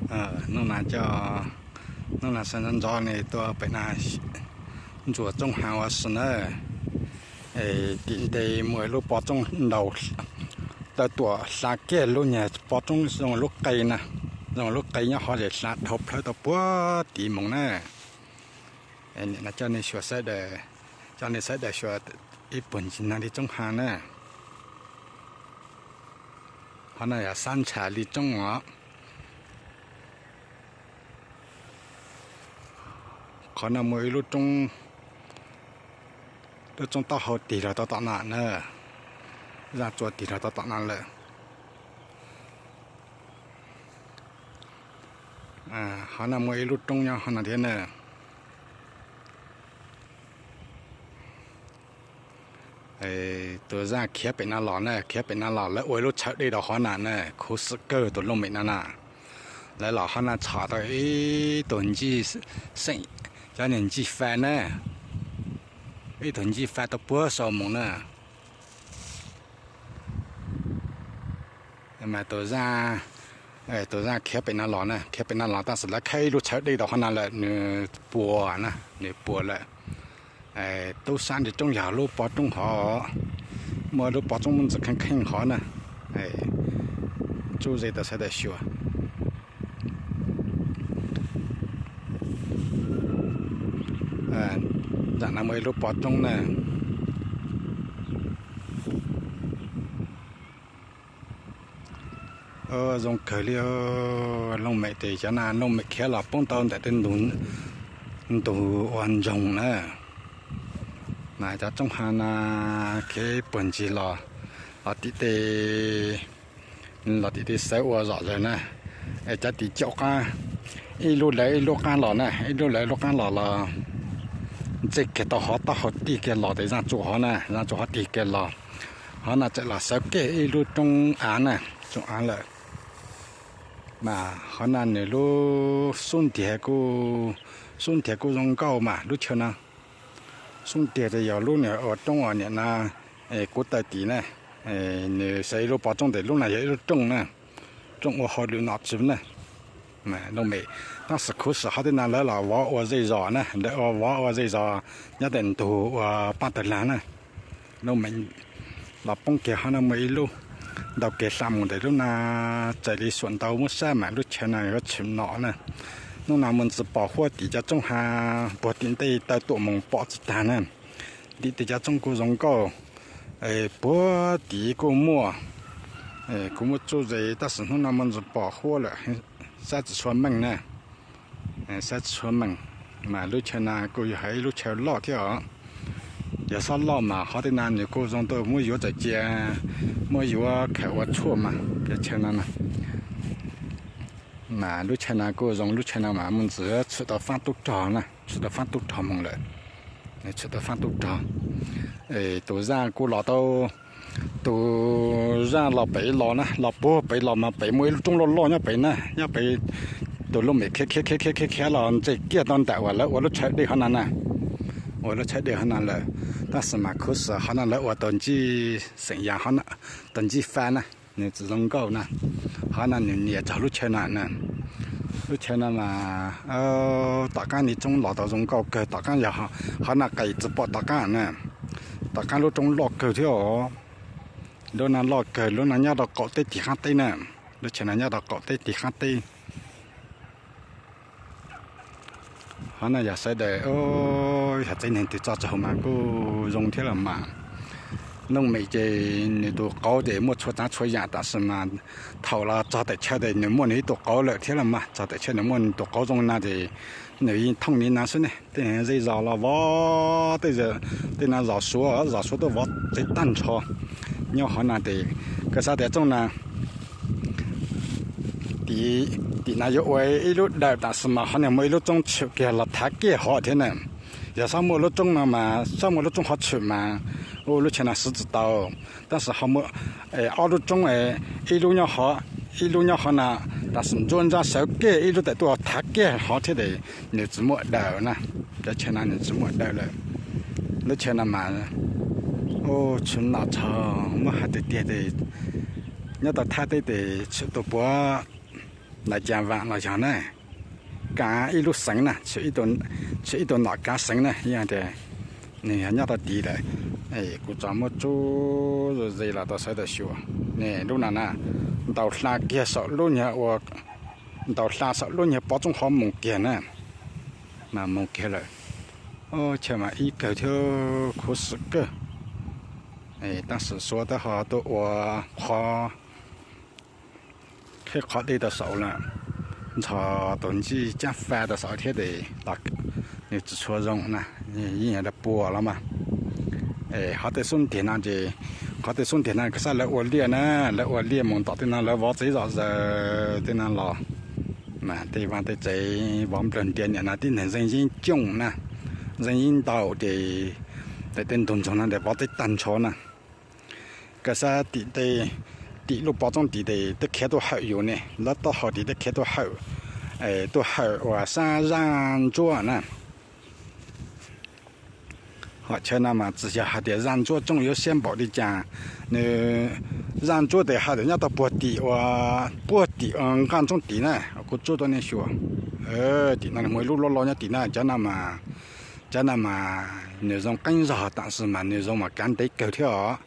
Hnub no coj, hnub no sawv ntxov ntxov ne tuaj pem no ntsuas tsooj ha ua si na. Tim ntes muaj ib lub pov tsooj ntaus, tawm tuam hla kiag lub nyuag pov tsooj zoo lub qe na, zoo lub qe nyob hauv ces hla dhau plhawv tau puag tid moos na. Nim no coj nej sawv daws, coj nej sawv daws xyuas ib puag ncig no li tsooj ha na. Qhov no yog sab ntsha li tsooj os. Qhov no muaj ib lub roob, lub roob taub hau tig los tau tom no na, zaj tsua tig los tau tom no lawm. Qhov no muaj ib lub roob nyob qhov no thiab na. Tus zaj khiav pem no los na, khiav pem no los lawv ua ib lub chaw dej rau qhov no na, khuv xim kawg tus looj mem no na. Lawv los qhov no txhom tau ib tug ntsij xeem, cov niag ntsij fa na, ib tug ntsij fa tau puag saum moos na. Mas tus zaj, tus zaj khiav pem no los na, khiav pem no los tab sis lawv khawb ib lub chaw dej rau qhov no lawm, nws puas na, nws puas lawm. Tub sab nti roob yog lub pov roob hov, muaj lub pov roob muaj ntsis kheej kheej hov na. Tsuj ze tau sawv daws xyuas. Zaj no muaj ib lub pov roob na. Zoo kawg li. Looj mem tes cov no looj mem khiav los poob tau ntawm tej ntug ua ntsoog na. Mas cov tsooj ha no khiav puag ncig los, los tim tej, los tim tej xawv ua zom zaws na. Es cov tim caum qab, ib lub lawv ib lub qab los na, ib lub lawv ib lub qab los los ntse kiag tau hov taub hau tig kiag los tes zaj tsua hov na, zaj tsua hov tig kiag los. Hov no txawm los xawv kiag ib lub roob av na, roob av lawm. Mas qhov no nws lub xub ntiag kuj, xub ntiag kuj zoo nkauj mas lub chaw no. Xub ntiag tes yog lub niag ua roob uas nim no kuv taw tim na, nws xav ib lub pov roob tes lub no yog ib lub rooj na, rooj ua hauj lwm nom tswv na. Looj mem, tab sis khuv xim hov tej no lawv los vov ua zej zos na, lawv ua vov ua zej zos nyob tes ntug ua paj tawg lag na. Looj mem los poob kiag hov no muaj ib lub, ntaus kiag hla mus ntawm lub no, txawm li xuam ntau muab saib mas lub chaw no yuav tshwm nom na. Hnub no muaj ntsis pom huab tim cov tsooj ha puag tim ntej taw tuam moos pom tsis tag na. Tim tej cov tsooj kuj zoo nkauj, puag tim kuj muaj. Kuv muab tsuj ze tab sis hnub no muaj ntsis pom huab lawm, saib tsis tshua meej na. Saib tsis tshua meej, mas lub chaw no kuj yog hais ib lub chaw loj thiab os. Yog xob loj mas hov tej no nws kuj zoo tuaj muab yuav txawm cia, muab yuav khawm ua tshuaj mas cov chaw no na. Mas lub chaw no kuj zoo, lub chaw no mas muaj ntsis tshwm tau faab tub rog na, tshwm tau faab tub rog moog lawm, tshwm tau faab tub rog. Tus zaj kuj los tau, tus zaj los pem los na, los puag pem los mas pem muaj ib lub roob loj loj nyob pem na, nyob pem tus looj mem khiav khiav khiav khiav khiav los ntse kiag tau ntawm uas lawv ua lub chaw dej hov no na, ua lub chaw dej hov no lawm. Tab sis mas khuv xim hov no lawv ua tau ntsij xeem ya, tau ntsij fa na, nws tsis zoo nkauj na. Hov no nws nias txog lub chaw no na. Lub chaw no mas tom qaab nws tsooj los tau zoo nkauj kawg, tom qaab yog hov no qes tsis pom tom qaab na. Tom qaab lub roob loj kawg thiab os. Lub no loj kawg, lub no nyob rau qaum teb tig qaab teb na. Lub chaw no nyob rau qaum teb tig qaab teb. Hov no yog sawv daws, yog txiv neej twg tso tsaug mas kuj zoo thiab los mas. Looj mem ces nws tus qauv ces muaj txhua tsav txhua yam tab sis mas thaum los txog tawm chaw ces nws muaj nws ib tug qauv lawm thiab los mas, txog tawm chaw nws muaj nws tus qauv zoo na ces nws yeej thooj li no xwb ne. Tej zej zos los vov, tej no zos Suav, zos Suav tuaj vov tsev tag nrho. Nyob hov no ces koj xav tias tsooj na, tim no yuav ua ib lub dawm tab sis mas hov no muaj ib lub roob tshwm kiag los thav kiag hov thiab na. Yog xob muaj lub roob no mas, xob muaj lub roob hov tshwm mas, ua lub chaw no siv tsis tau. Tab sis ho muaj ob lub roob, ib lub nyob hov, ib lub nyob hov no, tab sis ntsuab ntsab sawv kiag ib lub tawm tuaj thav kiag hov thiab ces nws tsis muaj dawm na. Cov chaw no nws tsis muaj dawm lawm. Lub chaw no mas, tshwm nom tshaj, muab hais tiag tiag ces nyob tau thaj teb ces tshwm tus puav Ntawm Cas Vam los yog na, kav ib lub xeev na, tshuav ib tug nom kav xeev na, yog tias nws yog nyob rau tid lawm. Kuv tso muab tsuj ze los tau sawv daws xyuas. Ne lub no na, ntaus hla kiag saum lub nyuag ua, ntaus hla saum lub nyuag pob txooj hov mus kiag na, mas mus kiag lawm. Chaw mas ib kawg thiab khuv xim kawg. Tab sis suav tab ho tuaj ua qhov, qhib qhov dej rau saud lawm, ntxhov tus ntsij cab fa rau saud thiab ces nws tsis tshua zoo na, yeej yog dab puas los mas. Qhov tej xub ntiag no ces, qhov tej xub ntiag no kuv xav lawv ua liaj na, lawv ua liaj mus tom tej no lawv vov txev zom zaws tej no los, mas tej vaj tej tsev vov nplawg ntias niam no tib neeg zeej yeeb cooj na, zeej yeeb ntau ces tej ntug ntxoog no ces vov txev tag nrho na. Koj xav tim, tim lub pob txooj tid ces twb khiav tuaj hawm yus ne, lawv taub hau tid twb khiav tuaj hawm, tuaj hawm uas sab zaj ntsuab na. Hom chaw no mas tsis yog hais tias zaj ntsuab tsooj yuav siab npaum li cas. Nws, zaj ntsuab tes hais tias nyob tau puag tim uas, puag tim nqaj ntsoov tid na, kuv tsuj rau nej xyuas. Tim no nws muaj ib lub loj loj nyob tim na, cov no mas, cov no mas nws zoo qeeb zog tab sis mas nws zoo mas kav ntev kawg thiab os.